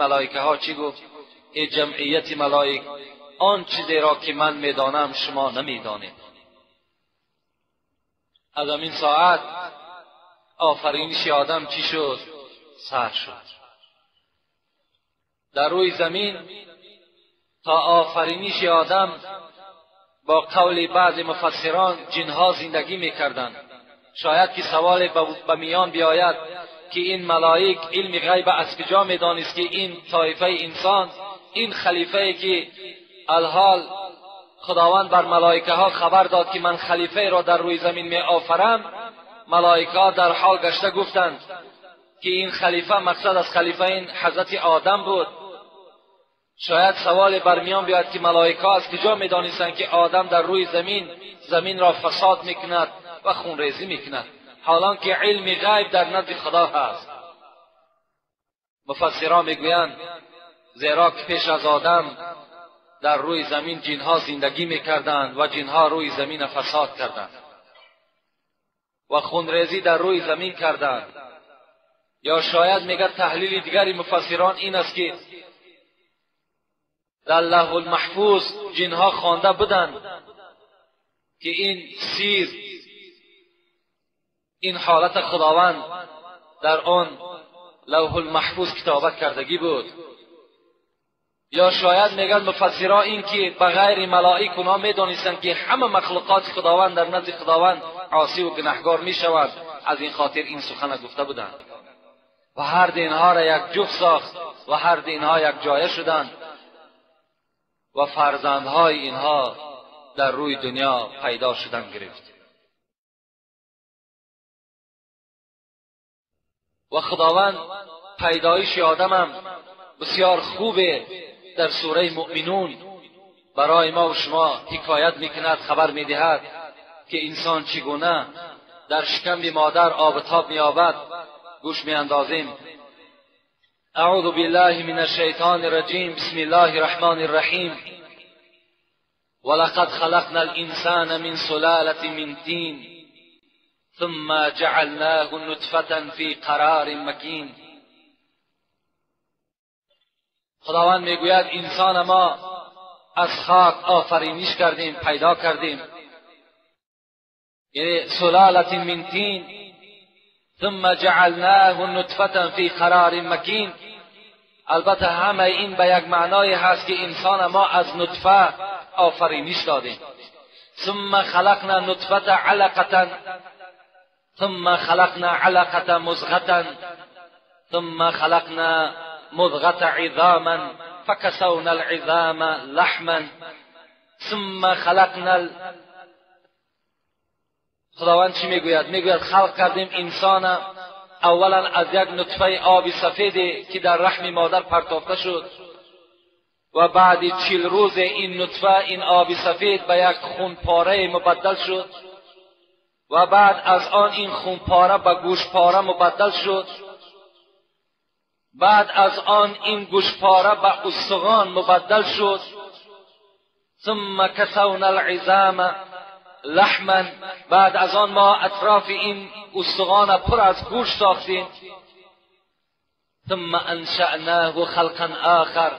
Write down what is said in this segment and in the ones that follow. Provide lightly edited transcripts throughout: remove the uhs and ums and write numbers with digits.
ملائکه ها چی گفت؟ ای جمعیت ملائک، آن چیزی را که من میدانم شما نمیدانید. از همین ساعت آفرینش آدم چی شد؟ سر شد. در روی زمین تا آفرینش آدم با قول بعض مفسران جنها زندگی میکردند. شاید که سوال به میان بیاید که این ملائک علم غیب از کجا میدانست که این طایفه انسان، این خلیفه که الحال خداوند بر ملائکه ها خبر داد که من خلیفه را در روی زمین می آفرم، ملائکه ها در حال گشته گفتند که این خلیفه، مقصد از خلیفه این حضرت آدم بود. شاید سوال برمیان بیاید که ملائکه ها از کجا میدانستند که آدم در روی زمین، زمین را فساد میکند و خونریزی میکند، حالان که علم غیب در نزد خدا هست. مفسران میگویند زیرا که پیش از آدم در روی زمین جنها زندگی میکردند و جنها روی زمین فساد کردند و خونریزی در روی زمین کردند. یا شاید میگه تحلیل دیگری مفسران این است که در لوح المحفوظ جنها خوانده بودند که این سیر، این حالت خداوند در آن لوح المحفوظ کتابت کردگی بود. یا شاید میگن مفسران این که بغیر ملائک اونا میدانستند که همه مخلوقات خداوند در نزد خداوند عاصی و گناهگار میشوند، از این خاطر این سخن گفته بودند. و هر دو اینها را یک جفت ساخت و هر دو اینها یک جایه شدند و فرزندهای اینها در روی دنیا پیدا شدن گرفت. و خداوند پیدایش آدمم بسیار خوبه در سوره مؤمنون برای ما و شما حکایت میکند، خبر میدهد که انسان چگونه در شکم مادر آب تاب مییابد. گوش میاندازیم. اعوذ بالله من الشیطان الرجیم، بسم الله الرحمن الرحیم. ولقد خلقنا الانسان من سلالة من طین ثم جعلناه نطفة فی قرار مکین. خداوند میگوید انسان ما از خاک آفرینش کردیم، پیدا کردیم، یعنی سلالة من طین ثم جعلناه نطفة فی قرار مکین. البته همه این به یک معنای هست که انسان ما از نطفه آفرینش دادیم. ثم خلقنا نطفة علقة ثم خلقنا علقة مضغة ثم خلقنا مضغة عظاما فكسونا العظام لحما ثم خلقنا. خداوند چی میگوید؟ میگوید خلق کردیم انسان اولا از یک نطفه آب سفیدی که در رحم مادر پرتافته شد و بعد 40 روز این نطفه، این آب سفید به یک خون پاره مبدل شد و بعد از آن این خون پاره به گوش پاره مبدل شد، بعد از آن این گوش پاره به استخوان مبدل شد. ثم کسونا العظام لحما، بعد از آن ما اطراف این استخوان پر از گوشت ساختیم. ثم انشأناه خلقا آخر،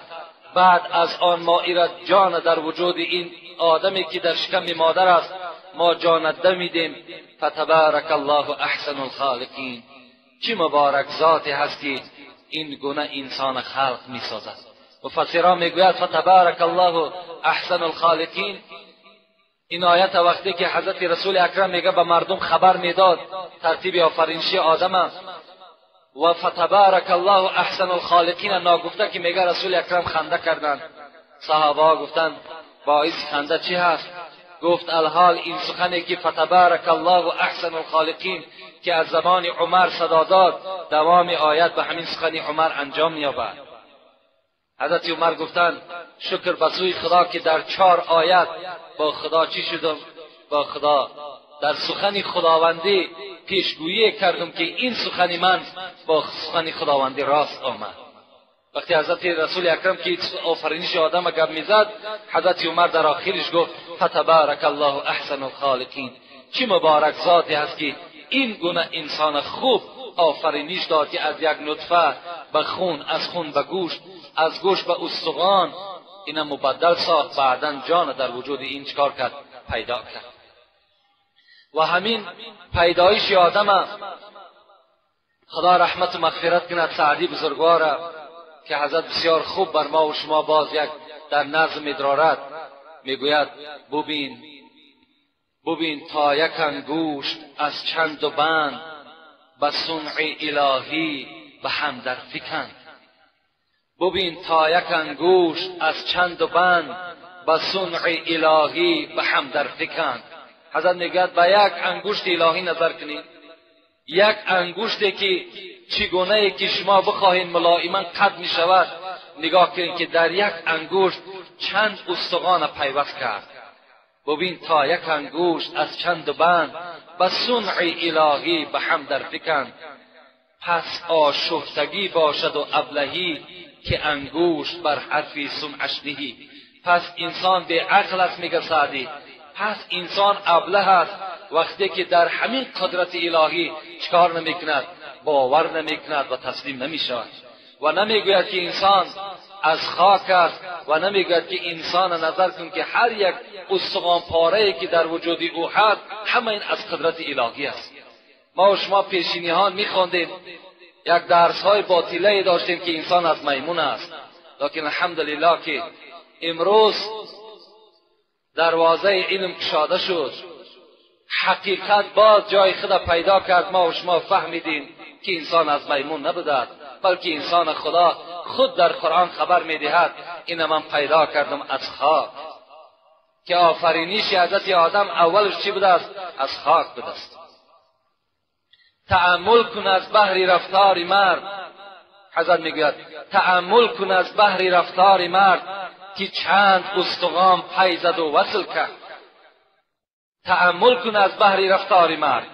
بعد از آن ما ایرا جان در وجود این آدمی که در شکم مادر است ما جان دمیدیم. فتبارک الله احسن الخالقین. چه مبارک ذاتی هست که این گونه انسان خلق میسازد. مفسران میگوید فتبارک الله احسن الخالقین، این آیت وقتی که حضرت رسول اکرم میگه به مردم خبر میداد ترتیب آفرینشی آدم و فتبارک الله احسن الخالقین ناگفته که میگه رسول اکرم خنده کردند. صحابه ها گفتند باعث خنده چی هست؟ گفت الحال این سخنی که فتبارک الله احسن الخالقین که از زبان عمر صدا داد، دوام آیت به همین سخن عمر انجام می‌یابد. حضرت عمر گفتند شکر به سوی خدا که در 4 آیت با خدا چی شدم؟ با خدا در سخن خداوندی پیشگویی کردم که این سخن من با سخن خداوندی راست آمد. وقتی حضرت رسول اکرم که آفرینش آدم گپ میزد، حضرت عمر در آخرش گفت فتبارک الله احسن الخالقین. چه مبارک ذاتی هست که این گونه انسان خوب آفرینش داد که از یک نطفه به خون، از خون به گوشت، از گوشت به استخوان، اینا مبدل ساخت. بعدا جان در وجود این چکار کرد؟ پیدا کرد. و همین پیدایش آدم خدا رحمت و مغفرت کند سعدی بزرگوار که حضرت بسیار خوب بر ما و شما باز یک در نظم ادرارت میگوید ببین تا یک انگشت از چند و بند به صنع الهی به هم در فکند. ببین تا یک انگشت از چند و بند به صنع الهی به هم در فکند. حضرت میگوید به یک انگشت الهی نظر کنید، یک انگشتی که چگونه که شما بخواهید ملایما قد می شود، نگاه کنید که در یک انگشت چند استخوان پیوست کرد. ببین تا یک انگشت از چند بند به صنع الهی به هم در فکند. پس آشفتگی باشد و ابلهی که انگشت بر حرفی صنعش نهی. پس انسان به عقل است، میگه سعدی، پس انسان ابله است وقتی که در همین قدرت الهی چکار نمیکند؟ باور نمیکند و تسلیم نمیشود و نمیگوید که انسان از خاک است و نمیگوید که انسان نظر کن که هر یک استخوان پاره که در وجود او هست همه این از قدرت الهی است. ما و شما پیشینیان میخواندیم، یک درس های باطله داشتیم که انسان از میمون است، لیکن الحمدلله که امروز دروازه علم کشاده شد، حقیقت باز جای خود پیدا کرد. ما و شما فهمیدیم که انسان از میمون نبوده است، بلکه انسان خدا خود در قرآن خبر میدهد این من پیدا کردم از خاک، که آفرینش حضرت آدم اولش چی بوده است؟ از خاک بوده است. تأمل کن از بحر رفتار مرد، حضرت میگوید تأمل کن از بحر رفتار مرد که چند استخوان پی زد و وصل کرد. تأمل کن از بحر رفتار مرد،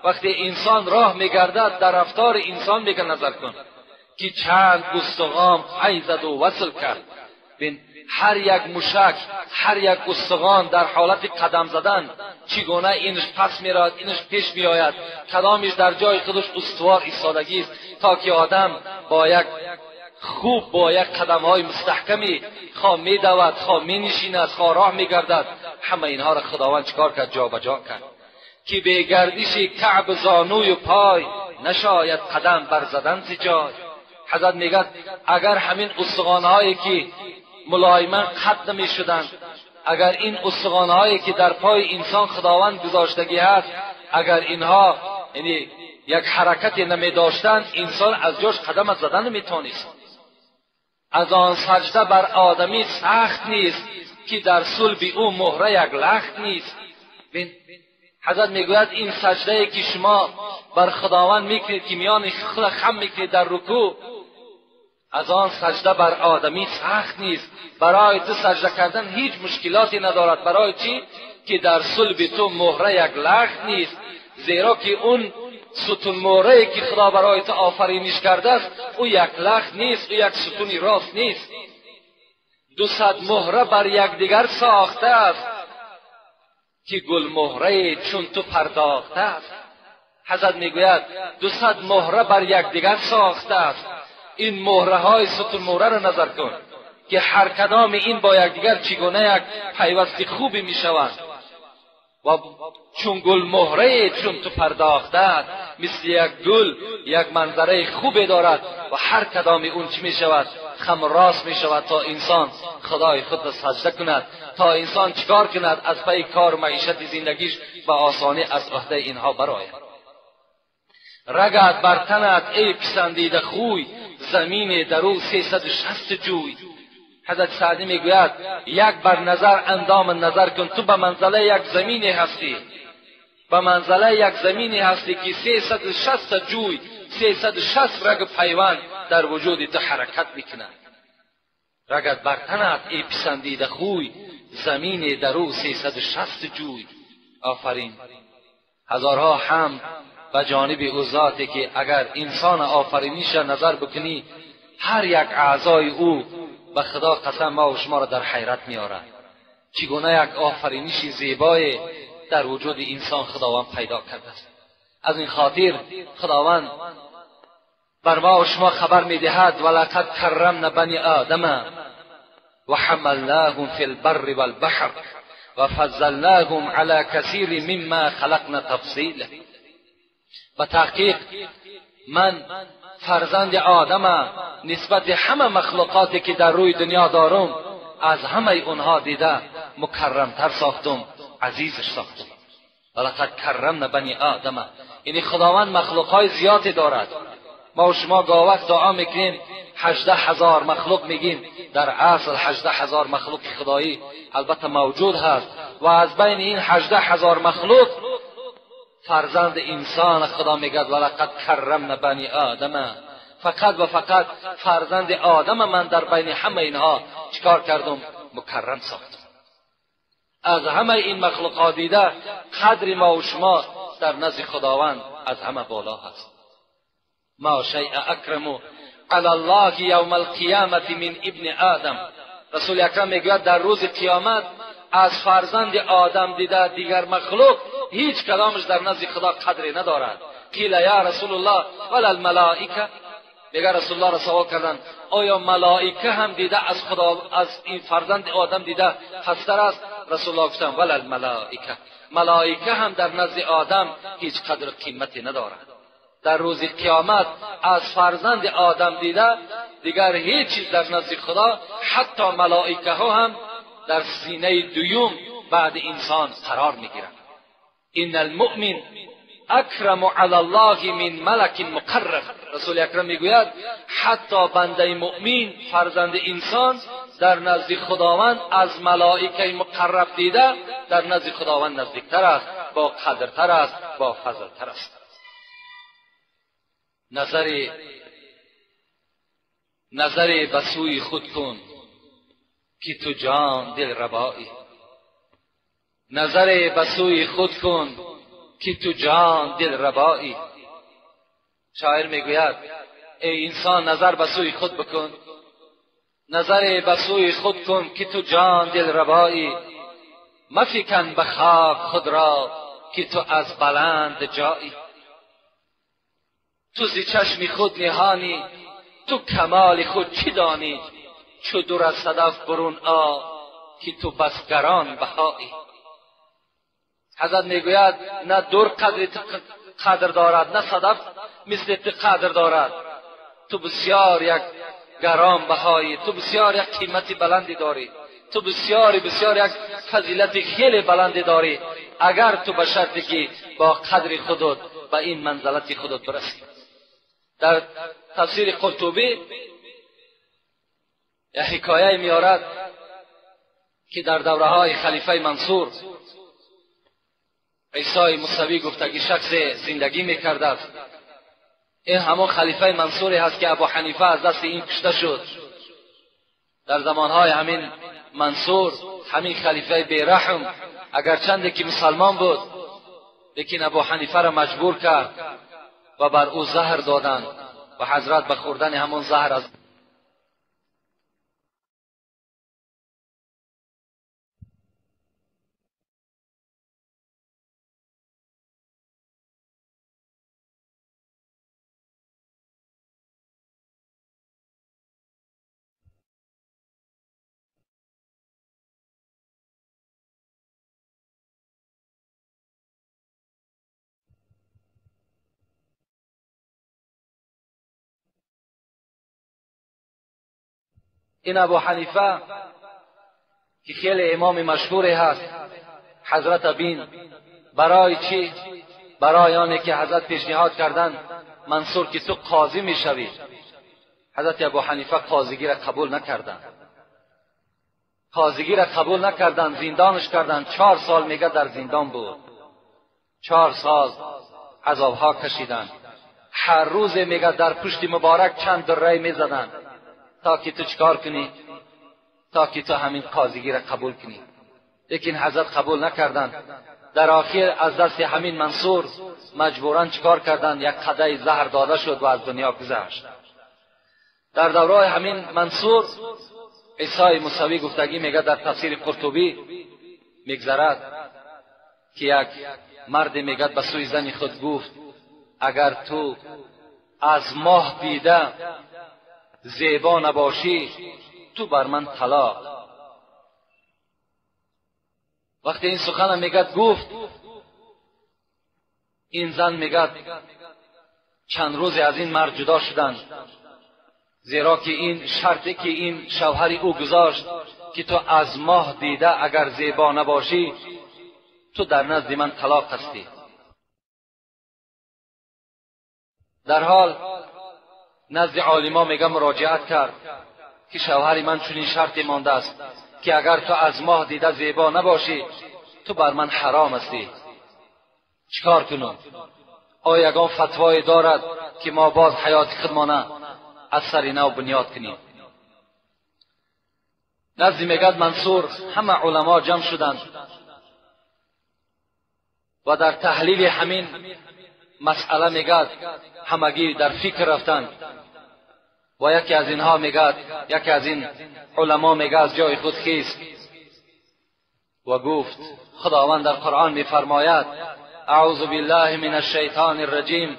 وقتی انسان راه میگردد در رفتار انسان میگه نظر کن که چند استخوان پی زد و وصل کرد. بین هر یک موشک، هر یک استخوان در حالت قدم زدن چگونه اینش پس میرود، اینش پیش میآید، کدامش در جای خودش استوار ایستادگی است تا که آدم با یک خوب، با یک قدم های مستحکمی خواه میدود، خواه مینشیند، خواه راه میگردد. همه اینها را خداوند چکار کرد؟ جا به جا کرد که به گردش کعب زانوی و پای نشاید قدم بر زدن ز جای. حضرت میگه اگر همین استخوانهایی که ملایما قد نمیشدند، اگر این استخوانهایی که در پای انسان خداوند گذاشتگی هست، اگر اینها یعنی یک حرکتی نمی داشتند، انسان از جاش قدم زدن نمیتونست. از آن سجده بر آدمی سخت نیست که در صلب او مهره یک لخت نیست. بین حضرت میگوید این سجده که شما بر خداوند میکنید که میان خود خم میکنید در رکوع، از آن سجده بر آدمی سخت نیست. برای تو سجده کردن هیچ مشکلاتی ندارد. برای چی؟ که در صلب تو مهره یک لخت نیست، زیرا که اون ستون مهره که خدا برای تو آفرینش کرده است او یک لخت نیست، او یک ستونی راست نیست. 200 مهره بر یکدیگر ساخته است که گل مهره چون تو پرداخته است. حضرت میگوید 200 مهره بر یکدیگر ساخته است. این مهره های ستون مهره را نظر کن که هر کدام این با یکدیگر چگونه یک پیوست خوبی میشوند و چون گل مهره چون تو پرداخته است، مثل یک گل یک منظره خوبی دارد و هر کدام اون چی میشود؟ خم راست میشود تا انسان خدای خود را سجده کند، تا انسان چیکار کند؟ از پی کار و معیشت زندگیش به آسانی از عهده اینها برآید. رگت بر تنت ای پسندیده خوی، زمین در او 360 جوی. حضرت سعدی میگوید یک بر نظر اندام نظر کن، تو به منزله یک زمینی هستی، به منزله یک زمینی هستی که 360 جوی، 360 رگ پیوند در وجود تو حرکت میکند. رگت بر تنت ای پسندیده خوی، زمین در او 360 جوی. آفرین. هزارها هم به جانب او ذاتی که اگر انسان آفرینیش را نظر بکنی، هر یک اعضای او به خدا قسم ما و شما را در حیرت میآورد. چگونه یک آفرینش زیبای در وجود انسان خداوند پیدا کرده است. از این خاطر خداوند بر ما و شما خبر میدهد ولقد کرمنا بنی آدم و حملناهم فی البر والبحر و فضلناهم علی کثیر مما خلقنا تفصیلا. به تحقیق من فرزند آدم نسبت همه مخلوقاتی که در روی دنیا دارم از همه اونها دیده مکرمتر ساختم، عزیزش ساختم. ولقد کرمنا بنی آدم، یعنی خداوند مخلوقهای زیادی دارد. ما و شما گاه وقت دعا میکنیم 18,000 مخلوق میگیم، در اصل 18,000 مخلوق خدایی البته موجود هست و از بین این 18,000 مخلوق فرزند انسان خدا میگد ولقد کرمنا بنی آدم، فقط و فقط فرزند آدم من در بین همه اینها چیکار کردم؟ مکرم ساختم. از همه این مخلوقات دیده قدر ما و شما در نزد خداوند از همه بالا هست. ما شیء اکرم علی الله یوم القیامت من ابن آدم. رسول اکرم میگوید در روز قیامت از فرزند آدم دیده دیگر مخلوق هیچ کدامش در نزد خدا قدری ندارد. قیل یا رسول الله ولا الملائکه، میگه رسول الله را سوال کردن آیا ملائکه هم دیده از خدا از این فرزند آدم دیده پستر است؟ رسول الله گفتن ولا الملائکه، ملائکه هم در نزد آدم هیچ قدر قیمتی ندارد. در روز قیامت از فرزند آدم دیده دیگر هیچ چیز در نزد خدا، حتی ملائکه ها هم در سینه دوم بعد انسان قرار میگیرند. ان المؤمن اکرم علی الله من ملک مقرب. رسول اکرم میگوید حتی بنده مؤمن فرزند انسان در نزد خداوند از ملائکه مقرب دیده در نزد خداوند نزدیکتر است، با قدرتر است، با فضلتر است. نظر به سوی خود کن که تو جان دل ربایی. نظر به سوی خود کن که تو جان دل ربایی. شاعر میگوید ای انسان نظر به سوی خود بکن، نظر به سوی خود کن که تو جان دل ربایی. مفکن به خاک خود را که تو از بلند جایی. تو ز چشم خود نهانی، تو کمال خود چی دانی؟ چو دور از صدف برون آ که تو بس گران بهایی. حضرت میگوید نه دور قدر دارد نه صدف مثل تو قدر دارد. تو بسیار یک گران بهایی، تو بسیار یک قیمتی بلندی داری، تو بسیار بسیار یک فضیلت خیلی بلندی داری. اگر تو به شرطی که با قدر خودت به این منزلت خودت برسی. در تفسیر قرطبی یک حکایه میارد که در دوره های خلیفه منصور عیسی موسوی گفتگی شخص زندگی میکرد است. این همون خلیفه منصوری هست که ابو حنیفه از دست این کشته شد. در زمانهای همین منصور، همین خلیفه بیرحم، اگرچند که مسلمان بود لیکن ابو حنیفه را مجبور کرد و بر او زهر دادند و حضرت به خوردن همون زهر از این ابو حنیفه که خیلی امام مشهوری هست، حضرت بین برای چی؟ برای آنی که حضرت پیشنهاد کردن منصور که تو قاضی میشوی. حضرت ابو حنیفه قاضیگی را قبول نکردن، قاضیگی را قبول نکردن، زندانش کردن. 4 سال میگه در زندان بود، 4 سال عذابها کشیدن. هر روز میگه در پشت مبارک چند دره میزدن تا که تو چکار کنی؟ تا که تو همین قاضیگی را قبول کنی. لیکن حضرت قبول نکردند. در آخر از دست همین منصور مجبورا چکار کردند؟ یک قدح زهر داده شد و از دنیا گذشت. در دوره همین منصور عیسی موسوی گفتگی میگه در تفسیر قرطبی میگذرد که یک مرد میگه به سوی زن خود گفت اگر تو از ماه دیده زیبا نباشی تو بر من طلاق. وقتی این سخن میگد گفت، این زن میگد چند روزی از این مرد جدا شدند، زیرا که این شرطی که این شوهر او گذاشت که تو از ماه دیده اگر زیبا نباشی تو در نزد من طلاق هستی. در حال نزد عالما میگه مراجعت کرد که شوهر من چنین شرطی مانده است که اگر تو از ماه دیده زیبا نباشی تو بر من حرام هستی. چیکار کنم؟ آیا یگان فتوای دارد که ما باز حیات خودمانه از سر نو بنیاد کنیم؟ نزد میگد منصور همه علما جمع شدند و در تحلیل همین مسئله میگد همگی در فکر رفتند و یکی از اینها میگد، یکی از این علما میگه از جای خود خیست و گفت خداوند در قرآن میفرماید اعوذ بالله من الشیطان الرجیم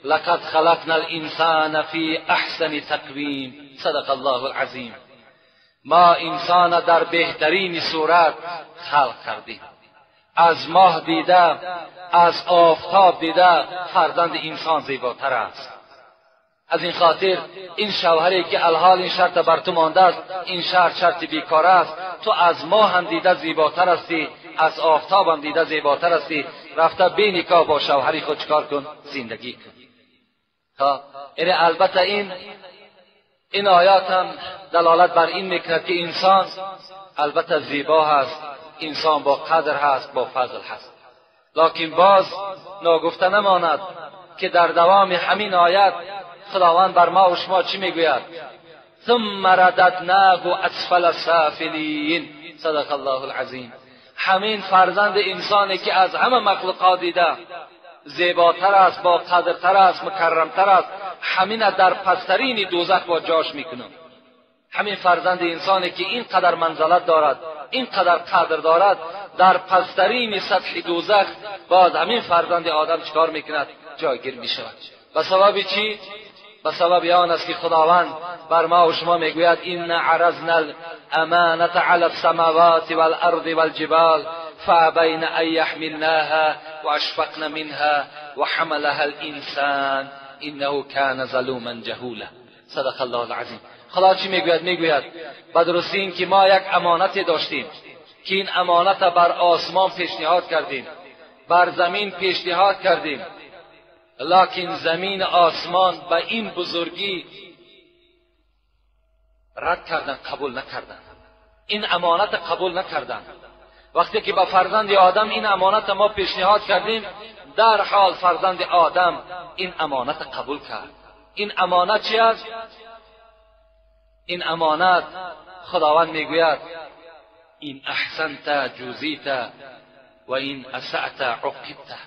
لقد خلقنا الانسان فی احسن تقویم صدق الله العظیم. ما انسان در بهترین صورت خلق کردیم، از ماه دیده، از آفتاب دیده فرزند انسان زیباتر است. از این خاطر این شوهری که الحال این شرط بر تو مانده است، این شرط شرط بیکار است، تو از ماه هم دیده زیباتر هستی، از آفتاب هم دیده زیباتر هستی، رفته بی نکاح با شوهری خود چکار کن؟ زندگی کن. یعنی البته این آیات هم دلالت بر این میکند که انسان البته زیبا هست، انسان با قدر هست، با فضل هست. لکن باز ناگفته نماند که در دوام همین آیت خداوند بر ما و شما چی میگوید؟ ثم رددناه اسفل سافلین صدق الله العظیم. همین فرزند انسانی که از همه مخلوقات دیده زیباتر است، با قدرتر است، مکرمتر است، همین در پسترین دوزخ با جاش میکنم. همین فرزند انسانی که اینقدر منزلت دارد، اینقدر قدر دارد، در پسترین سطح دوزخ باز همین فرزند آدم چکار میکند؟ جایگیر میشود. به سبب چی؟ به سبب آن است که خداوند بر ما و شما میگوید ان عرضنا الامانة علی السماوات والارض والجبال فابین ان یحملناها واشفقن منها وحملها الانسان انه کان ظلوما جهولا صدق الله العظیم. خدا چی میگوید؟ میگوید به درستی این که ما یک امانت داشتیم که این امانت بر آسمان پیشنهاد کردیم، بر زمین پیشنهاد کردیم، لکن زمین آسمان به این بزرگی رد کردن، قبول نکردن، این امانت قبول نکردن. وقتی که به فرزند آدم این امانت ما پیشنهاد کردیم، در حال فرزند آدم این امانت قبول کرد. این امانت چی است؟ این امانت خداوند میگوید این احسنت جوزیت و این اسأت عوقبت.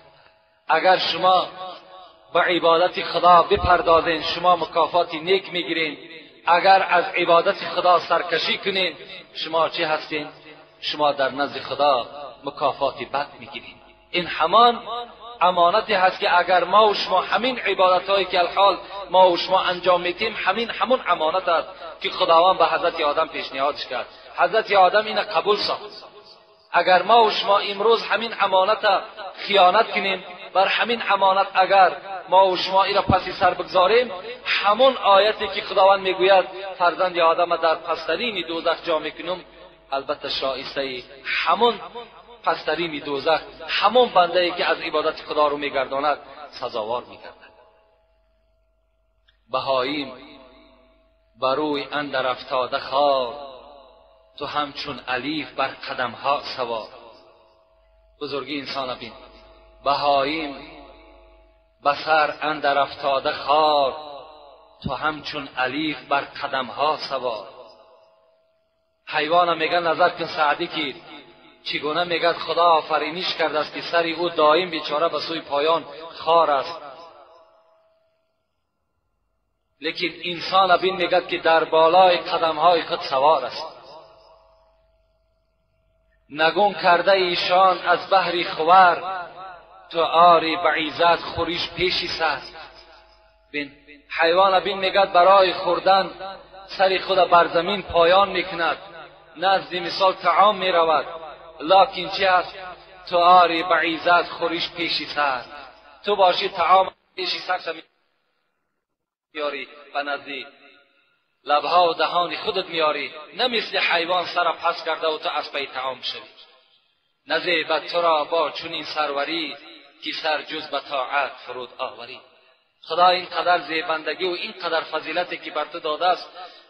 اگر شما به عبادت خدا بپردازین شما مکافات نیک میگیرین، اگر از عبادت خدا سرکشی کنین شما چی هستین؟ شما در نزد خدا مکافات بد میگیرین. این همان امانتی هست که اگر ما و شما همین عبادت هایی که الحال ما و شما انجام میدیم، همین همون امانت است که خداوند به حضرت آدم پیشنهادش کرد. حضرت آدم اینو قبول ساخت. اگر ما و شما امروز همین امانت خیانت کنیم، بر همین امانت اگر ما و شما ایرا پسی سر بگذاریم، همون آیتی که خداوند میگوید فرزند آدم در پسترین دوزخ جا میکنم، البته شایسته همون پسترین دوزخ، همون بنده ای که از عبادت خدا رو میگرداند سزاوار میگردد. بهاییم بروی اندر افتاده خار، تو همچون الیف بر قدمها سوار. بزرگی انسان بین. بهاییم بسر اندر افتاده خار، تو همچون الیف بر قدمها سوار. حیوان میگن نظر کن سعدی که چگونه میگد خدا آفرینش کرده است که سر او دائم بیچاره به سوی پایان خار است، لیکن انسان بین میگد که در بالای قدمهای خود سوار است. نگون کرده ایشان از بحری خور، تو آری به عزت خوریش پیشی سر. بین حیوان بین میگد برای خوردن سر خود بر زمین پایان میکند، نزد مثال طعام میرود، لکن چی است؟ تو آری به عزت خوریش پیشی سر، تو باشی طعام پیشی سر میاری و نزدی لبها و دهان خودت میاری، نه مثل حیوان سر پس کرده و تو از پی طعام شوی. نزیبت تو را با چنین سروری که سر جز به طاعت فرود آوری. خدا اینقدر زیبندگی و اینقدر فضیلتی که بر تو داده است،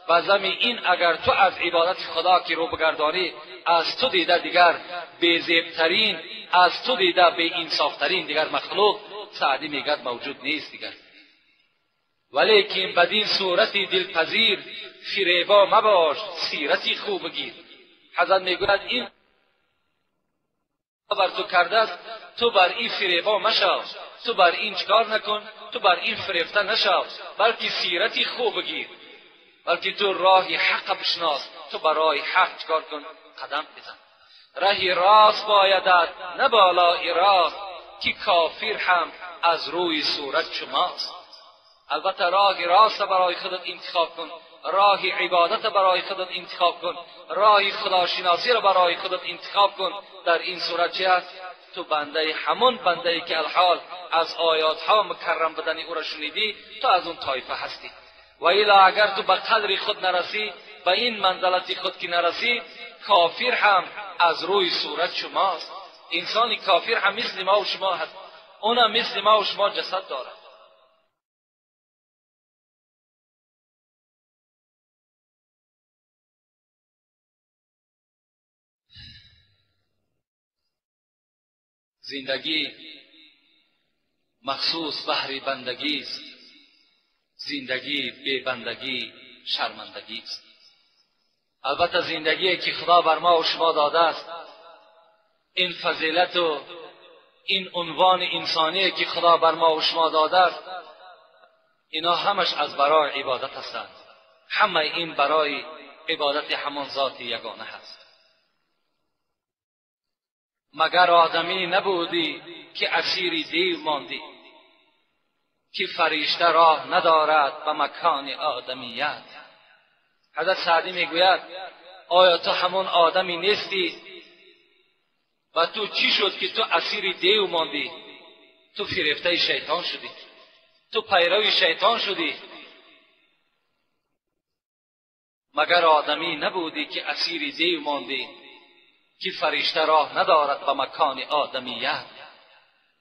و زمین این اگر تو از عبادت خدا که رو بگردانی، از تو دیده دیگر بی‌زیبترین، از تو دیده بی انصافترین دیگر مخلوق سعدی میگد موجود نیست دیگر. ولیکن بدین صورتی دلپذیر، فریبا مباش سیرتی خوب بگیر. حضرت میگوید این بر تو کرده است، تو بر این فریبا مشو، تو بر این چکار نکن، تو بر این فریفته نشو، بلکه سیرتی خوب بگیر، بلکه تو راه حق بشناس، تو برای حق چکار کن؟ قدم بزن. رهی راست بایدت نه بالای راست، که کافر هم از روی صورت شماست. البته راه راست برای خودت انتخاب کن، راه عبادت برای خودت انتخاب کن، راه خداشناسی را برای خودت انتخاب کن. در این صورت چه است؟ تو بنده همون بنده که الحال از آیات ها مکرم بدن او را شنیدی، تو از اون طایفه هستی. و الا اگر تو به قدر خود نرسی، به این منزلت خود که نرسی، کافر هم از روی صورت شماست. انسان کافر هم مثل ما و شما هست، اونم مثل ما و شما جسد دارد. زندگی مخصوص بهر بندگی است، زندگی بی بندگی شرمندگی است. البته زندگی که خدا بر ما و شما داده است، این فضیلت و این عنوان انسانی که خدا بر ما و شما داده است، اینا همش از برای عبادت هستند. همه این برای عبادت همان ذات یگانه هست. مگر آدمی نبودی که اسیری دیو ماندی، که فرشته راه ندارد به مکان آدمیت. حضرت سعدی میگوید آیا تو همون آدمی نیستی و تو چی شد که تو اسیر دیو ماندی؟ تو فریفته شیطان شدی، تو پیرو شیطان شدی. مگر آدمی نبودی که اسیر دیو ماندی، که فرشته راه ندارد به مکان آدمیت.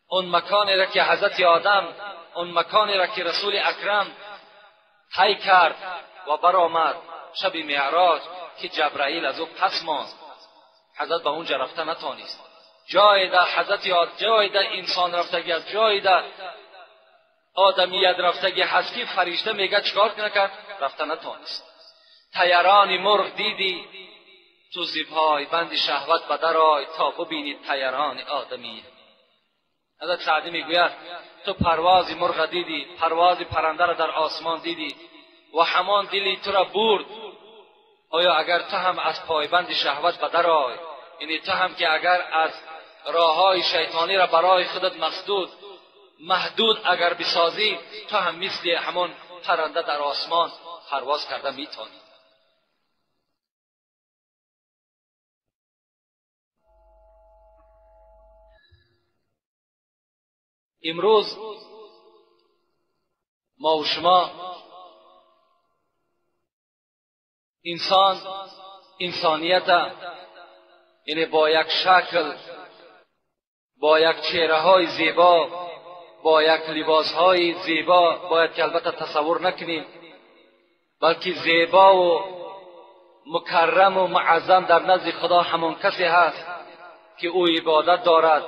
اون مکانی را که حضرت آدم، اون مکانی را که رسول اکرم طی کرد و برآمد شب معراج که جبرائیل از او پس ماند، حضرت به اونجا رفته نتانست. جای در حضرت آدم، جای در انسان رفتگی است، جای در آدمیت رفتگی هست که فرشته میگه چیکار نکرد؟ رفته نتانست. طیران مرغ دیدی، تو زیبهای بند شهوت به در آی تا ببینی طیران آدمیت. حضرت سعدی میگوید تو پرواز مرغ دیدی، پرواز پرنده را در آسمان دیدی و همان دلی تو را برد. آیا اگر تو هم از پایبند شهوت به در آی، یعنی تو هم که اگر از راههای شیطانی را برای خودت مسدود محدود اگر بسازی، تو هم مثل همان پرنده در آسمان پرواز کرده میتونی. امروز ما و شما انسان، انسانیت، یعنی با یک شکل، با یک چهره های زیبا، با یک لباس های زیبا باید که البته تصور نکنیم، بلکه زیبا و مکرم و معظم در نزد خدا همان کسی هست که او عبادت دارد،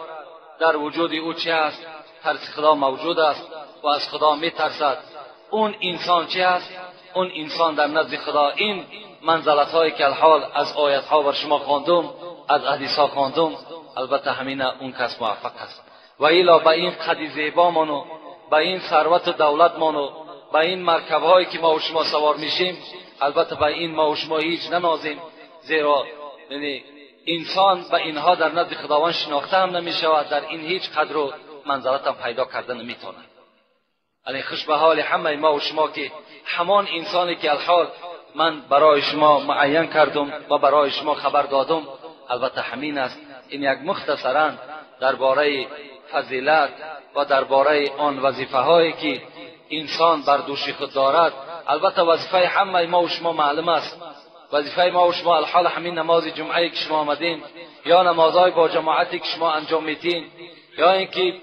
در وجود او چه هست؟ ترس خدا موجود است و از خدا میترسد. اون انسان چه هست؟ اون انسان در نزد خدا این منزلت هایی که الحال از آیت ها بر شما خواندم، از حدیث ها خواندم، البته همین اون کس موفق است. و الا به این قد زیبامان و به این ثروت و دولتمان و به این مرکب هایی که ما و شما سوار میشیم، البته به این ما و شما هیچ ننازیم، زیرا یعنی انسان به اینها در نزد خداوند شناخته هم نمی شود، در این هیچ قدر و منزلت هم پیدا کرده نمیتواند. یعنی خوش به حال همه ما و شما که همان انسانی که الحال من برای شما معین کردم و برای شما خبر دادم، البته همین است. این یک مختصرا درباره فضیلت و درباره آن وظیفه هایی که انسان بر دوش خود دارد. البته وظیفه همه ما و شما معلوم است. وظیفه ما و شما الحال همین نماز جمعه که شما آمدین، یا نمازهای با جماعتی که شما انجام میدین، یا اینکه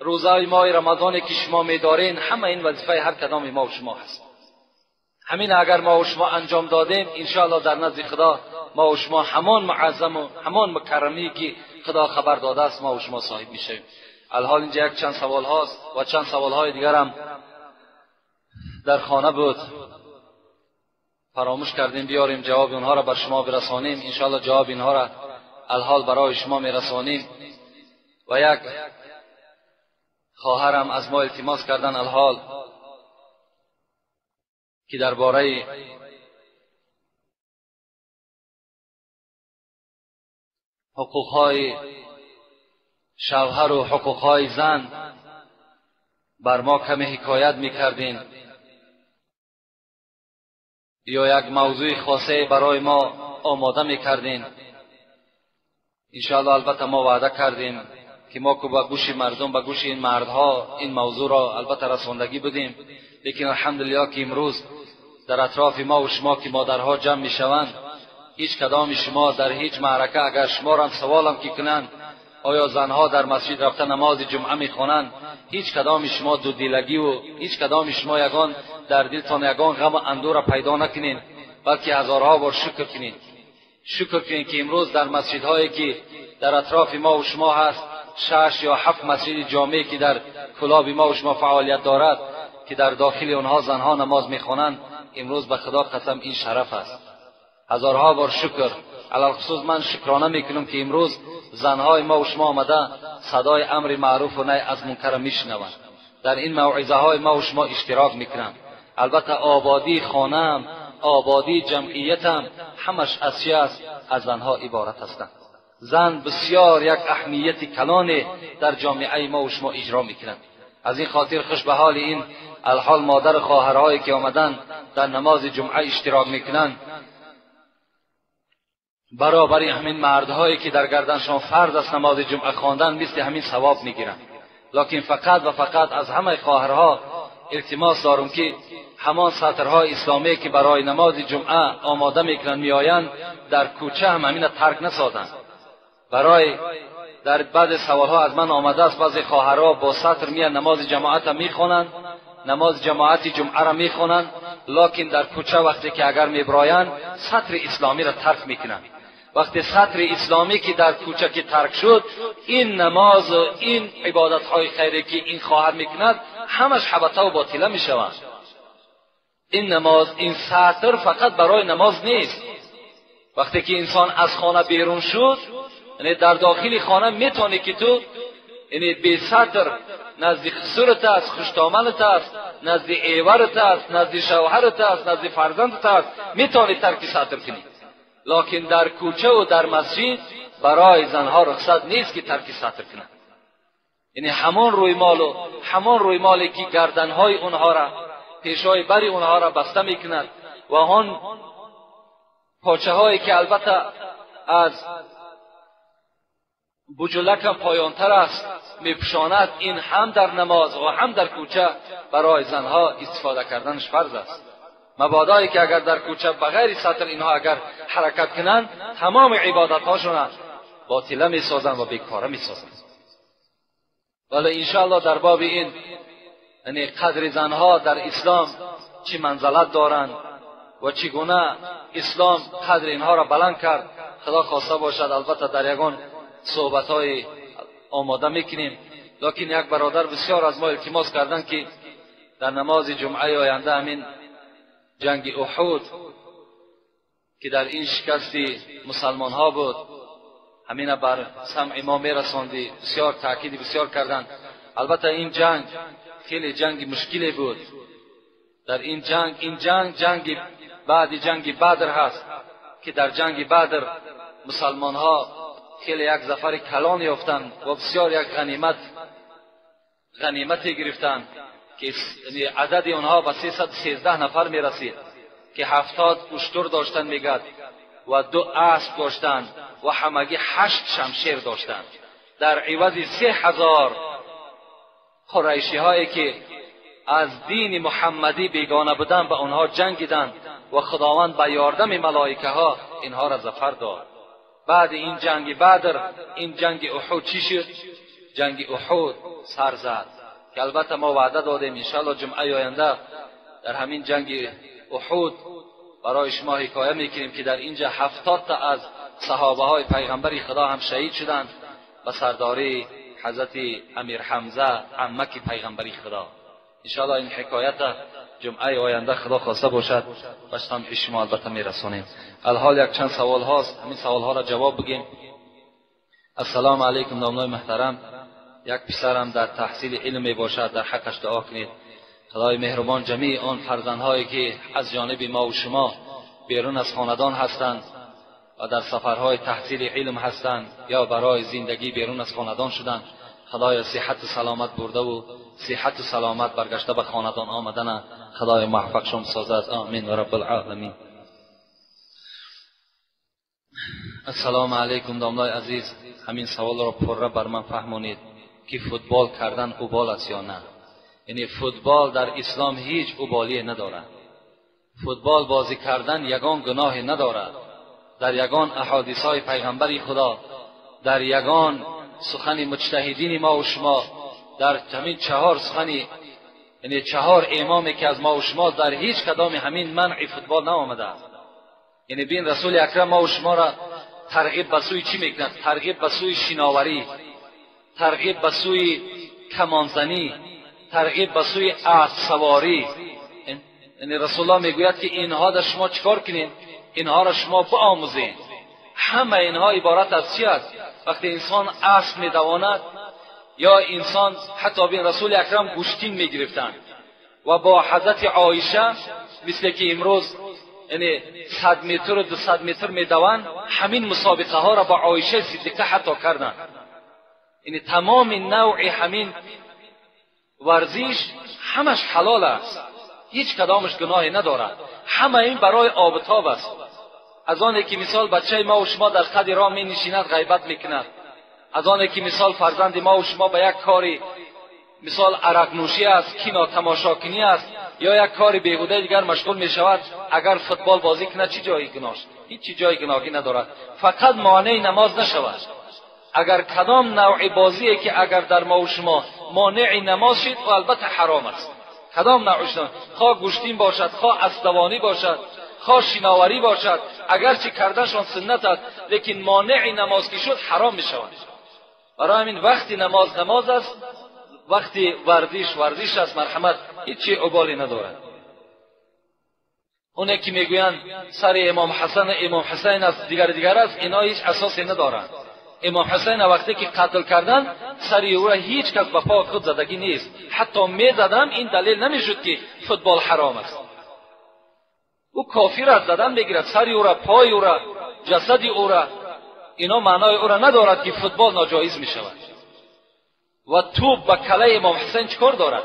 روزهای ماه رمضان که شما میدارین، همه این وظیفه هر کدام ما و شما هست. همین اگر ما و شما انجام دادیم، انشاءالله در نزد خدا ما و شما همان معظم و همان مکرمی که خدا خبر داده است ما و شما صاحب میشویم. الحال اینجا یک چند سوال هاست و چند سوال های دیگر هم در خانه بود، فراموش کردیم بیاریم جواب اونها را بر شما برسانیم. انشاءالله جواب اینها را الحال برای شما میرسانیم. و یک خواهرم از ما التماس کردن الحال که درباره حقوقهای شوهر و حقوقهای زن بر ما کمی حکایت میکردین، یا یک موضوع خاصه برای ما آماده میکردین. انشاءالله البته ما وعده کردیم که ما که با گوش مردم، با گوش این مردها این موضوع را البته رساندگی بودیم، لیکن الحمدلله که امروز در اطراف ما و شما که مادرها جمع میشوند، هیچ کدام شما در هیچ معرکه اگر شما را هم سوالم که کنند آیا زنها در مسجد رفته نماز جمعه میخوانند، هیچ کدام شما دو دلگی و هیچ کدام شما یگان در دلتان یگان غم و اندوه را پیدا نکنین، بلکه هزارها بار شکر کنین. شکر کنین که امروز در مسجدهایی که در اطراف ما و شما هست، 6 یا 7 مسجد جامعی که در کلاب ما و شما فعالیت دارد که در داخل آنها زنها نماز میخوانند، امروز به خدا قسم این شرف است. هزارها بار شکر. علی‌الخصوص من شکرانه میکنم که امروز زنهای ما و شما آمده صدای امر معروف و نهی از منکر میشنوند، در این موعظه های ما و شما اشتراک میکنند. البته آبادی خانم، آبادی جمعیتم همش از چی است؟ از زنها عبارت هستند. زن بسیار یک اهمیت کلان در جامعه ما و شما اجرا میکنند. از این خاطر خوش به حال این الحال مادر خواهرهایی که آمدن در نماز جمعه اشتراک میکنند، برابر همین مردهایی که در گردنشان فرض است نماز جمعه خواندن، مثل همین ثواب میگیرند. لکن فقط و فقط از همه خواهرها التماس دارم که همان سطرهای اسلامی که برای نماز جمعه آماده میکنند میآیند، در کوچه هم همین ترک نسازند. برای در بعد سوالها از من آمده است، بعضی خواهرها با سطر میان نماز جماعت میخوانند، نماز جماعت جمعه را میخوانند، لکن در کوچه وقتی که اگر میبرایند سطر اسلامی را ترک میکنند. وقتی سطر اسلامی که در کوچه که ترک شد، این نماز و این عبادت های خیری که این خواهر میکند همش حبطه و باطله میشوند. این نماز، این سطر فقط برای نماز نیست. وقتی که انسان از خانه بیرون شد، یعنی در داخل خانه میتونی که تو یعنی بی سطر نزد خسرت است، خوشدامنت است، نزد ایورت است، نزد شوهرت است، نزد فرزندت است، میتونی ترک سطر کنی. لکن در کوچه و در مسجد برای زنها رخصت نیست که ترک سطر کنند. یعنی همان رویمال و همان رویمالی که گردنهای اونها را، پیشای بری اونها را بسته میکند و آن پاچه هایی که البته از بجلک هم پایانتر است میپوشاند، این هم در نماز و هم در کوچه برای زنها استفاده کردنش فرض است. مبادایی که اگر در کوچه بغیر سطر اینها اگر حرکت کنند، تمام عبادت هاشون باطله میسازند و بیکاره میسازند. ولی انشاءالله در باب این یعنی قدر زنها در اسلام چی منزلت دارند و چگونه اسلام قدر اینها را بلند کرد، خدا خواسته باشد البته در یگان صحبت های آماده میکنیم. لکن یک برادر بسیار از ما التماس کردن که در نماز جمعه آینده همین جنگ احد که در این شکست مسلمان ها بود، همین بر سمع ما میرساندی. بسیار تاکید بسیار کردن. البته این جنگ خیلی جنگ مشکلی بود. در این جنگ، این جنگ جنگ بعد جنگ بدر هست که در جنگ بدر مسلمان ها خیلی یک ظفر کلان یافتند و بسیار یک غنیمت گرفتند. که عدد اونها به 313 نفر میرسید که 70 اشتر داشتن میگد و 2 اسب داشتند و همگی 8 شمشیر داشتند. در عوض 3000 قریشی هایی که از دین محمدی بیگانه بودند به آنها جنگیدند و خداوند به یاردم ملائکه ها اینها را ظفر داد. بعد این جنگ بدر، این جنگ احد چی شد؟ جنگ احد سر زد که البته ما وعده دادیم انشاءالله جمعه آینده در همین جنگ احد برای شما حکایه میکنیم که در اینجا 70 تا از صحابه های پیغمبر خدا هم شهید شدند به سرداری حضرت امیر حمزه عمک پیغمبر خدا. انشاءالله این حکایت جمعه آینده خدا خواسته باشد به سمع شما البته میرسانیم. الحال یک چند سوال هاست، همین سوال ها را جواب بگیم. السلام علیکم دامنای محترم، یک پسرم در تحصیل علم می باشد، در حقش دعا کنید. خدای مهربان جمیع آن فرزندهایی که از جانب ما و شما بیرون از خاندان هستند و در سفرهای تحصیل علم هستند یا برای زندگی بیرون از خاندان شدند، خدای صحت و سلامت برده و صحت و سلامت برگشته به خاندان آمدن خدای موفقشان سازد. آمین و رب العالمین. السلام علیکم داملای عزیز، همین سوال را پره بر من فهمانید که فوتبال کردن اوبال است یا نه؟ یعنی فوتبال در اسلام هیچ اوبالی ندارد. فوتبال بازی کردن یگان گناهی ندارد. در یگان احادیث های پیغمبر خدا، در یگان سخن مجتهدین ما و شما، در همین 4 سخن، یعنی 4 امامی که از ما و شما، در هیچ کدام همین منع فوتبال نآمده است. یعنی بین رسول اکرم ما و شما را ترغیب به سوی چی میکند؟ ترغیب به سوی شناوری، ترغیب به سوی کمانزنی، ترغیب به سوی اسب سواری. یعنی رسول الله میگوید که اینها در شما چیکار کنین؟ اینها را شما بآموزین. همه اینها عبارت از چی است؟ وقتی انسان اسب میدواند یا انسان حتی بین رسول اکرم گوشتین میگرفتند و با حضرت عایشه مثل که امروز یعنی 100 متر و 200 متر میدوند، همین مسابقه ها را با عایشه صدیقه حتی کردند. یعنی تمام نوع همین ورزش همش حلال است، هیچ کدامش گناهی ندارد. همه این برای آب و تاب است. از آنی که مثال بچه ما و شما در قد راه می نشیند غیبت میکند، از آنی که مثال فرزند ما و شما به یک کاری مثال عرق نوشی است، کینا تماشاکنی است یا یک کاری بیهوده دیگر مشغول می شود، اگر فوتبال بازی کند چی جایی گناهش؟ هیچ جای گناهی ندارد. فقط مانع نماز نشود. اگر کدام نوع بازیه که اگر در ما و شما مانع نماز شد و البته حرام است. کدام نوعش، خواه گوشتین باشد، خواه اسدوانی باشد، خواه شناوری باشد، اگرچه کردنشان سنت است، لیکن مانع نماز که شد حرام می شود. برای همین وقتی نماز نماز است، وقتی ورزش ورزش است، مرحمت هیچی ابالی ندارد. اونه که میگویند سر امام حسن امام حسین است دیگر دیگر است، اینا هیچ اساسی ندارند. امام حسین وقتی که قتل کردن سر او را هیچ کس به پا خود زدگی نیست، حتی میزدم این دلیل نمیشد که فوتبال حرام است. او کافر است، زدن میگیرد سر او را، پای او را، جسد او را، اینا معنای او را ندارد که فوتبال ناجایز میشود. و توپ به کله امام حسین چکار دارد؟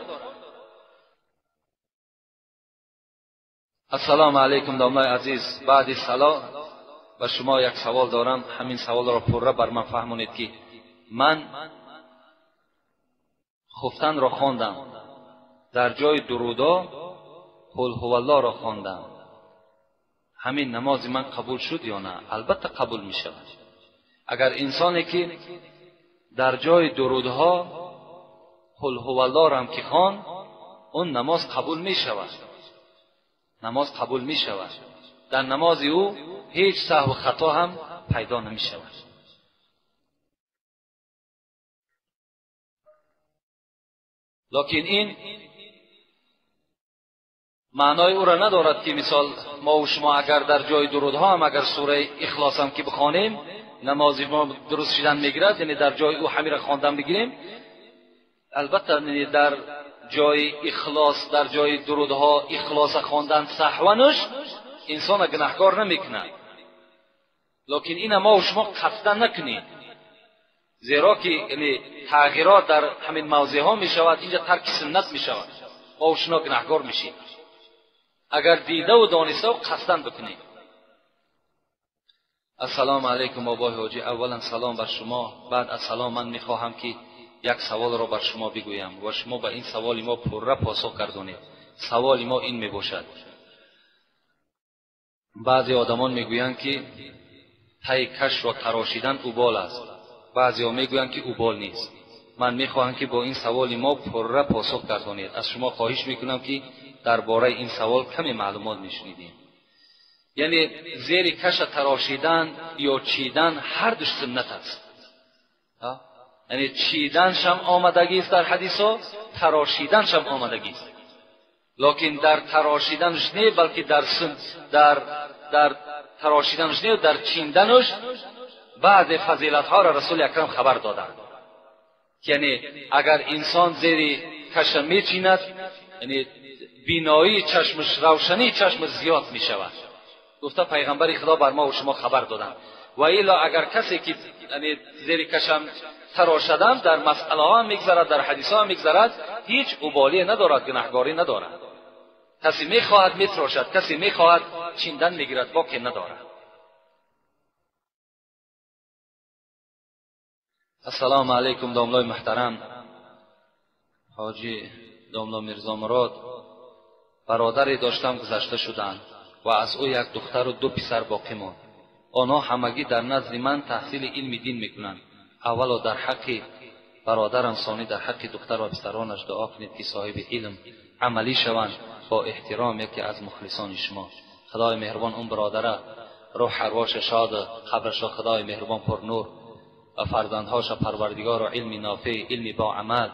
السلام علیکم داملای عزیز، بعد سلام و شما یک سوال دارم، همین سوال را پره بر من فهمونید که من خفتن را خواندم، در جای درودا قل هو الله را خواندم، همین نماز من قبول شد یا نه؟ البته قبول می شود. اگر انسانی که در جای درودها قل هو الله را هم که خواند، اون نماز قبول می شود. نماز قبول می شود. در نماز او هیچ سهو و خطا هم پیدا نمی شود. لکن این معنای او را ندارد که مثال ما و شما اگر در جای درودها هم اگر سوره اخلاص هم که بخوانیم نماز ما درست شدن میگیرد، یعنی در جای او همین را خواندن بگیریم. البته در جای اخلاص، در جای درودها اخلاص خواندن سهونش انسان گناهکار نمیکند، لکن این ما و شما قصدا نکنید، زیرا که یعنی تغییرات در همین موضع ها میشود، اینجا ترک سنت میشود. ما و شما گناهگار میشیم اگر دیده و دانسته و قصدن بکنیم. السلام علیکم آقای حاجی. اولا سلام بر شما. بعد از سلام من میخواهم که یک سوال را بر شما بگویم و شما به این سوال ما پرره پاسخ گردانید. سوال ما این میباشد: بعضی آدمان میگویند که تای کش را تراشیدن اوبال است، بعضی ها میگویند که اوبال نیست. من میخواهم که با این سوال ما پرره پاسخ گردانید. از شما خواهش میکنم که درباره این سوال کمی معلومات میشنیدیم. یعنی زیر کش تراشیدن یا چیدن هر دوش سنت است. یعنی چیدن شم آمدگی است در حدیث ها، تراشیدن شم آمدگی است. لکن در تراشیدنش نه، بلکه در تراشیدنش نه، در چیندنش بعض فضیلت ها را رسول اکرم خبر دادند. یعنی اگر انسان زیر کش میچیند، یعنی بینایی چشمش، روشنی چشمش زیاد میشود. گفته پیغمبر خدا بر ما و شما خبر دادند. و الا اگر کسی که یعنی زیر کشم تراشدن در مسئله ها میگذرد، در حدیث ها میگذرد، هیچ ابالی ندارد، گناهگاری ندارد. کسی میخواهد میتراشد، کسی میخواهد چیندن میگیرد، باکی ندارد. السلام علیکم داملای محترم حاجی داملا میرزا مراد. برادری داشتم گذشته شدند و از او یک دختر و دو پسر باقی ماند. آنها همگی در نزد من تحصیل علم دین میکنند. اولا در حق برادرم، ثانی در حق دختر و پسرانش دعا کنید که صاحب علم عملی شوند. با احترام یکی از مخلصان شما. خدای مهربان اون برادره روح ارواش شاد، قبرش خدای مهربان پر نور و فرزندهاش پروردگار و علم نافع، علم با عمل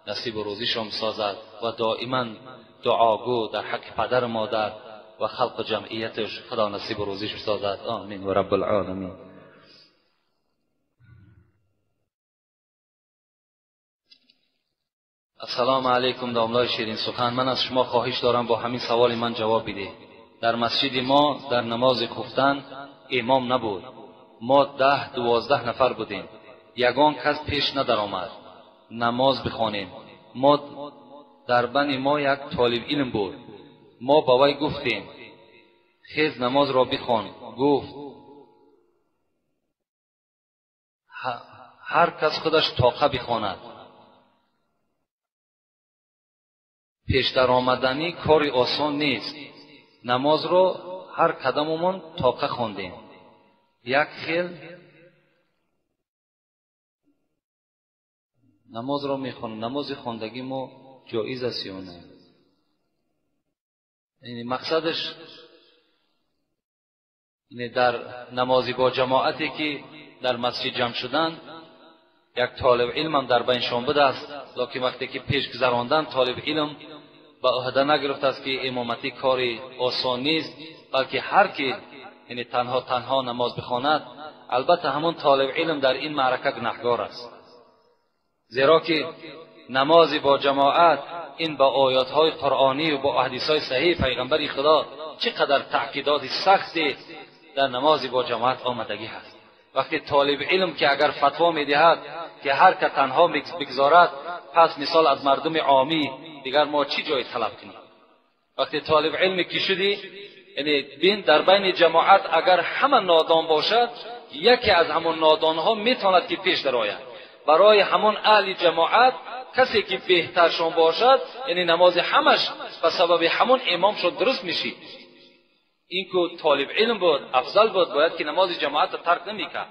نصیب و روزیشان سازد و دائما دعاگو در حق پدر و مادر و خلق و جمعیتش خدا نصیب و روزیش سازد. آمین و رب العالمین. السلام علیکم داملای شیرین سخن. من از شما خواهش دارم با همین سوال من جواب بده. در مسجد ما در نماز خفتن امام نبود. ما 10 12 نفر بودیم. یگان کس پیش ندر آمد نماز بخوانیم. ما در بین ما یک طالب علم بود. ما با وی گفتیم خیز نماز را بخوان. گفت هر کس خودش طاقه بخواند. پیش در آمدنی کاری آسان نیست. نماز را هر کداممون طاقه خواندیم. یک خیل نماز را میخوانیم. نماز خواندگی ما جایز است یا نه؟ یعنی مقصدش یعنی در نمازی با جماعتی که در مسجد جمع شدن یک طالب علم هم در بینشان بوده است، لکن وقتی که پیش گذراندن طالب علم به عهده نگرفته است که امامتی کاری آسان نیست، بلکه هر کی یعنی تنها نماز بخواند، البته همون طالب علم در این معرکه گناهگار است، زیرا که نماز با جماعت این با آیات های قرآنی و با حدیث های صحیح پیغمبر خدا چقدر تأکیدات سختی در نماز با جماعت آمدگی هست. وقتی طالب علم که اگر فتوا میدهد که هر که تنها بگذارد، پس مثال از مردم عامی دیگر ما چی جای طلب کنیم؟ وقتی طالب علم که شدی، یعنی بین در بین جماعت اگر همه نادان باشد، یکی از همون نادان ها میتواند که پیش درآید. برای همون اهل جماعت کسی که بهترشان باشد، یعنی نماز همش به سبب همون امام شد درست میشید. این که طالب علم بود، افضل بود، باید که نماز جماعت را ترک نمیکرد.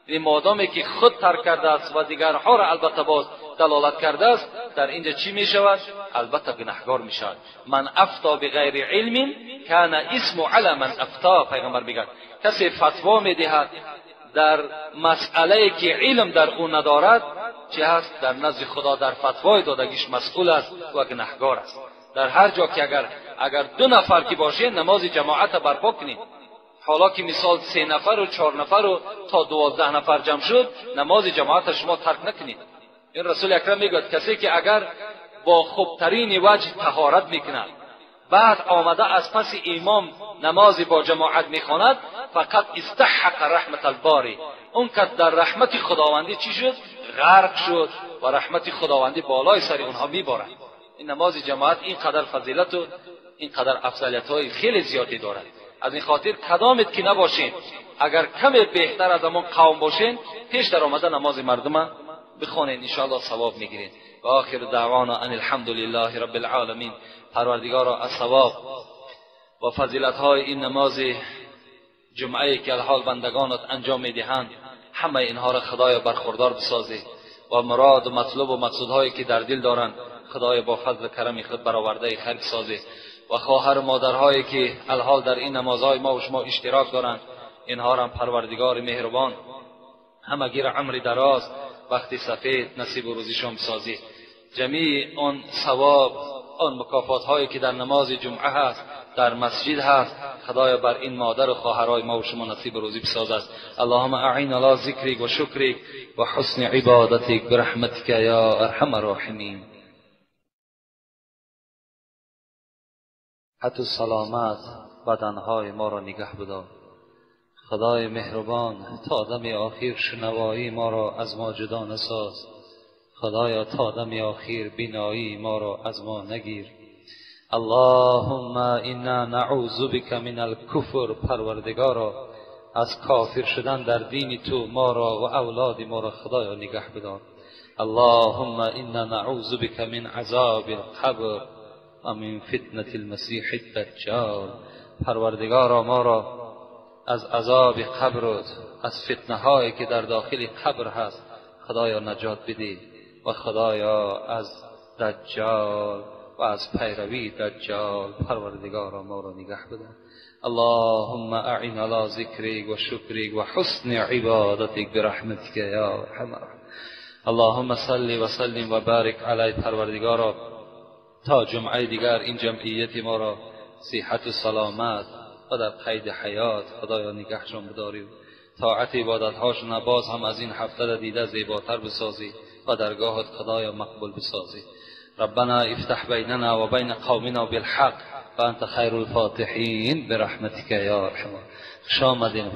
یعنی مادامی که خود ترک کرده است و دیگرها را البته باز دلالت کرده است، در اینجا چی میشود؟ البته گناهگار میشود. من افتا بغیر علم کان اسم علی من افتا. پیغمبر میگه کسی فتوا میدهد در مسئله که علم در او ندارد، چه هست؟ در نزد خدا در فتوای دادگیش مسئول است و گناهگار است. در هر جا که اگر 2 نفر که باشه نماز جماعت برپا کنید. حالا که مثال 3 نفر و 4 نفر و تا 12 نفر جمع شد، نماز جماعت شما ترک نکنید. این رسول اکرم میگوید کسی که اگر با خوبترین وجه طهارت میکند، بعد آمده از پس امام نماز با جماعت میخواند، فقط استحق رحمت الباری، اون کس در رحمت خداوندی چی شد؟ غرق شد و رحمت خداوندی بالای سر اونها میبارد. این نماز جماعت اینقدر فضیلت و اینقدر افضلیت های خیلی زیادی دارد. از این خاطر کدامت که نباشین، اگر کم بهتر از آن قوم باشین، پیش در آمده نماز مردم بخوانین، انشاءالله ثواب میگیرین. و آخر دعوانا ان الحمد لله رب العالمین. پروردگارا از ثواب و فضیلت های این نماز جمعه که الحال بندگانت انجام میدهند، همه اینها را خدایا برخوردار بسازی و مراد و مطلوب و مقصودهایی که در دل دارند خدایا با فضل کرم خود برآورده خیر بسازی. و خواهر و مادرهایی که الحال در این نمازهای ما و شما اشتراک دارند، اینها را پروردگار مهربان همگی را عمر دراز، وقتی سفید نصیب و روزیشان بسازی. جمیع آن ثواب، آن مکافات هایی که در نماز جمعه هست، در مسجد هست، خدایا بر این مادر و خواهرای ما و شما نصیب روزی بسازد. اللهم اعین علی ذکرک و شکرک و حسن عبادتک برحمتک یا ارحم الراحمین. حتی سلامت بدنهای ما را نگه بدار. خدای مهربان تا دم آخیر شنوایی ما را از ما جدا نساز. خدایا تا دم آخیر بینایی ما را از ما نگیر. اللهم انا نعوذ بک من الکفر. پروردگارا از کافر شدن در دین تو ما را و اولاد ما را خدایا نگه بدار. اللهم انا نعوذ بک من عذاب القبر و من فتنة المسیح الدجال. پروردگارا ما را از عذاب قبر، از فتنه هایی که در داخل قبر هست خدایا نجات بدی و خدایا از دجال و از پیروی دجال پروردگارا ما را نگه بده. اللهم اعن علی ذکرک و شکرک و حسن عبادتک برحمتک یا ارحم الراحمین. اللهم صل و سلم و بارک علی. پروردگارا تا جمعه دیگر این جمعیت ما را صحت و سلامت و در قید حیات خدایا نگهشان بداری، طاعت عبادتهاشون باز هم از این هفته دیده زیباتر بسازی و درگاهت خدایا مقبول بسازی. ربنا افتح بیننا و بین قومنا بالحق وانت خیر الفاتحین برحمتک یا ارحم. خوش آمدین.